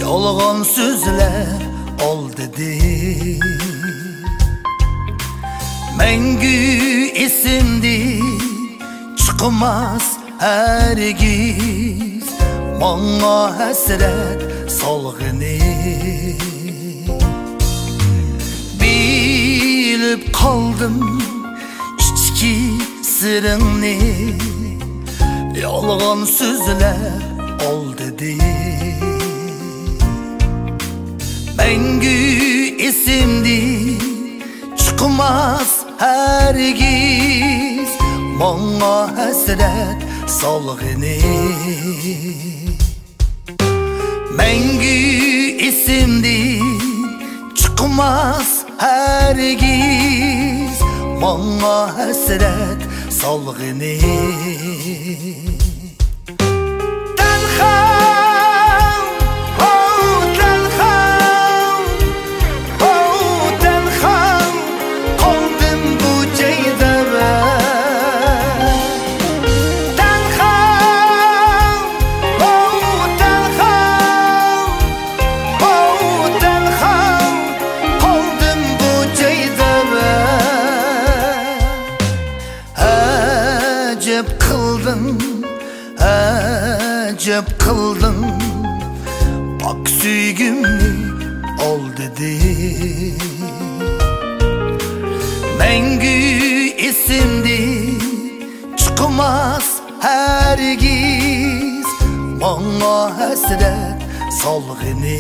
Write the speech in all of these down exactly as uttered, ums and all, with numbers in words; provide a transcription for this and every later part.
يالغان سۆزلەر ئالدىدى. مەڭگۈ ئېسىمدىن چىقماس ھەرگىز ماڭا ھەسرەت سالغىنى. بىلىپ قالدىم ئىچكى سىرىڭنى، يالغان سۆزلەر ئالدىدى. مەڭگۈ ئېسىمدىن چىقماس ھەرگىز ماڭا ھەسرەت سالغىنى. مەڭگۈ ئېسىمدىن چىقماس ھەرگىز ماڭا ھەسرەت سالغىنى. تەنھا، ئاۋۇ تەنھا، ئاۋۇ تەنھا قالدىم بۇ جايدا مەن. تەنھا، ئاۋۇ تەنھا، ئاۋۇ تەنھا قالدىم بۇ جايدا مەن. ئەجەب قىلدىڭ، ئەجەب قىلدىڭ، پاك سۆيگۈمنى ئالدىدى. مەڭگۈ ئېسىمدىن چىقماس ھەرگىز ماڭا ھەسرەت سالغىنى.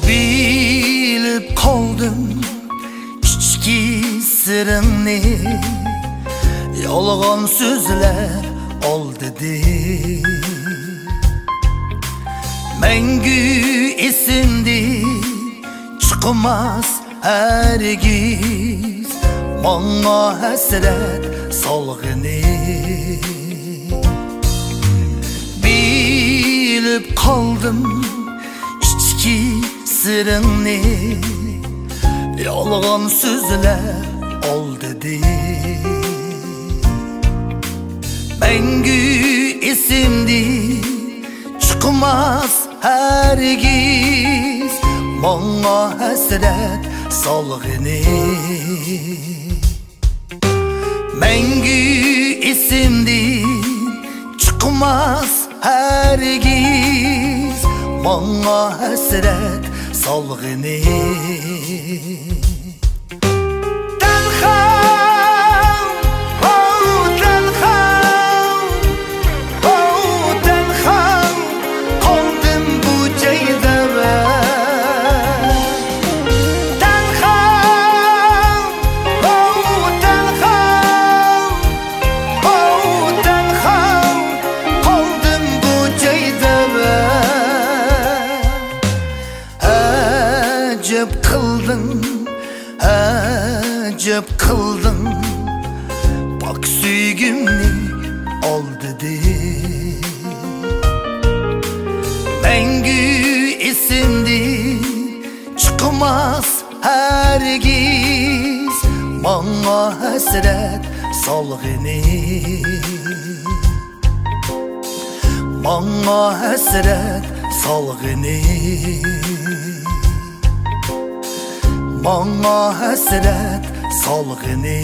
بىلىپ قالدىم ئىچكى سىرىڭنى، يالغان سۆزلەر ئالدىدى. مەڭگۈ ئېسىمدىن چىقماس ھەرگىز ماڭا ھەسرەت سالغىنى. بىلىپ قالدىم ئىچكى سىرىڭنى، يالغان سۆزلەر ئالدىدى. مەڭگۈ ئېسىمدىن چىقماس ھەرگىز ماڭا ھەسرەت سالغىنى. مەڭگۈ ئېسىمدىن چىقماس ھەرگىز ماڭا ھەسرەت سالغىنى. تەنھا، ئاۋۇ تەنھا، ئاۋۇ تەنھا قالدىم بۇ جايدا مەن. تەنھا، ئاۋۇ تەنھا، ئاۋۇ تەنھا قالدىم بۇ جايدا مەن. ئەجەب قىلدىڭ، ئەجەب قىلدىڭ، پاك سۆيگۈمنى ئالدىدى. مەڭگۈ ئېسىمدىن چىقماس ھەرگىز ماڭا ھەسرەت سالغىنى. ماڭا ھەسرەت سالغىنى، ماڭا ھەسرەت سالغىنى.